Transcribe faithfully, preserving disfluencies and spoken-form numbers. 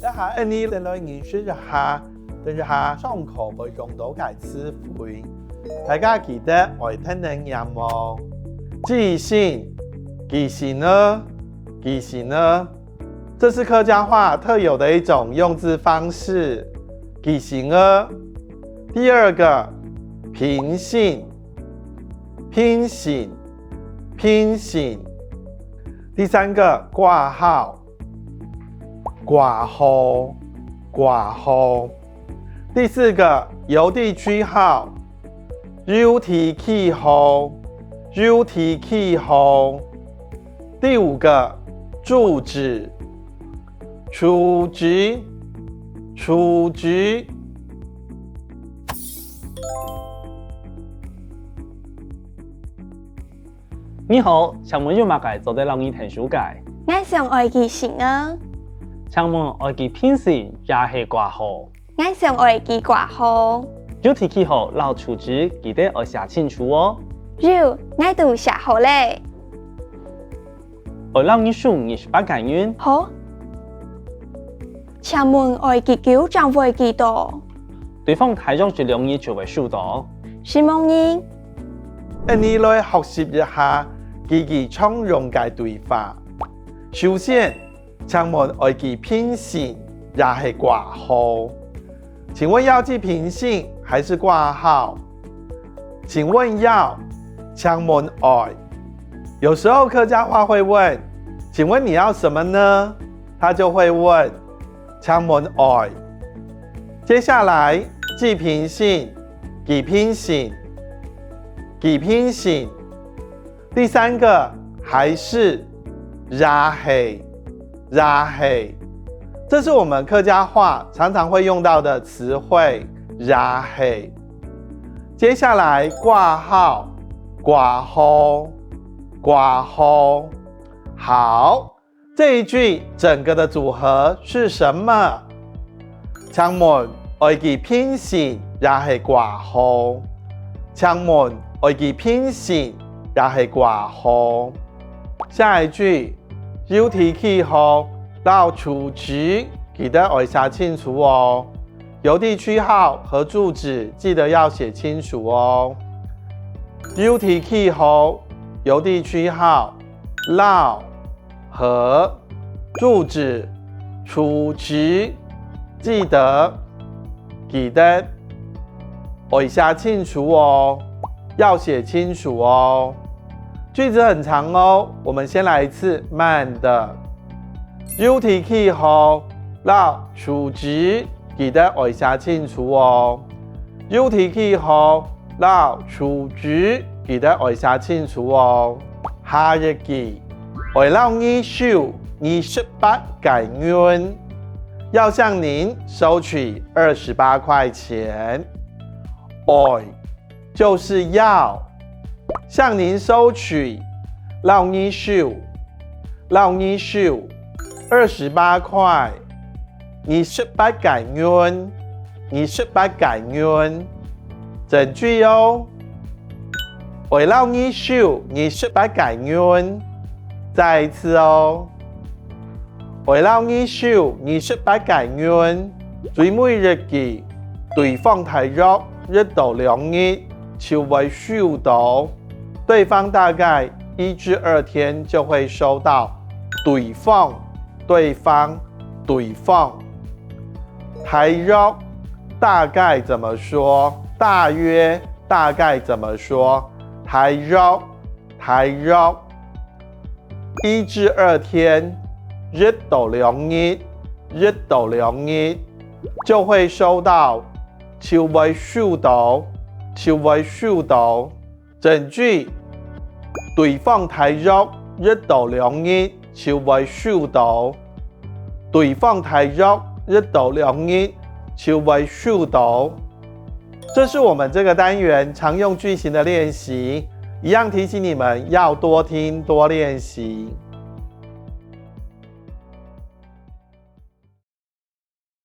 這下，𠊎俚來認識一下，等一下上課會用到个詞彙。大家記得愛跈等唸哦。記性，記性仔，記性仔。這是客家話特有的一種用字方式，記性仔。第二個，品性，品性，品性。第三個，掛號，掛號，掛號。第四個，郵遞區號，郵遞區號，郵遞區號。第五個，住址，住址，住址。你好，請問有麼个做得摎你𢯭手个？𠊎想愛記性仔。請問愛記品性也係掛號？ 𠊎想愛記掛號。郵遞區號摎住址記得愛寫清楚哦。有，𠊎都寫好了。愛摎你收二十八個銀。好。請問愛幾久正會寄到？對方大約一兩日就會收到。承蒙你。𠊎俚來學習一下幾句常用个對話。首先， 請問愛寄品性也係掛號？請問要寄品性還是掛號？請問要，請問愛。有時候客家話會問：「請問你要什麼呢？」他就會問：「請問愛。」接下來，寄品性，寄品性，寄品性。 第三個，還是，也係，也係。這是我們客家話常常會用到的詞彙，也係。接下來，掛號，掛號，掛號。好， 這一句整個的組合是什麼？請問愛寄品性也係掛號？請問愛寄品性也係掛號？下一句，郵遞區號摎住址記得愛寫清楚哦。郵遞區號和住址記得要寫清楚哦。郵遞區號，郵遞區號，摎 和，住址，住址，記得，記得，愛寫清楚哦，要寫清楚哦。句子很長哦，我們先來一次慢的。郵遞區號摎住址記得愛寫清楚哦。郵遞區號摎住址記得愛寫清楚哦。 下一句，愛摎你收二十八個銀，要向您收取二十八塊錢。愛，就是要，向您收取，摎你收，摎你收，二十八塊， 二十八個銀，二十八個銀。整句哦。愛摎你收二十八個銀。再一次哦。愛摎你收二十八個銀。最尾一句，對方大約一到兩日就會收到。對方大概一至二天就會收到。對方，對方， 對方。大約，大概怎麼說？大約，大概怎麼說？大約，大約。一至二天，一到兩日，一到兩日，就會收到，就會收到，就會收到。 整句，對方大約一到兩日就會收到。對方大約一到兩日就會收到。這是我們這個單元常用句型的練習，一樣提醒你們要多聽多練習。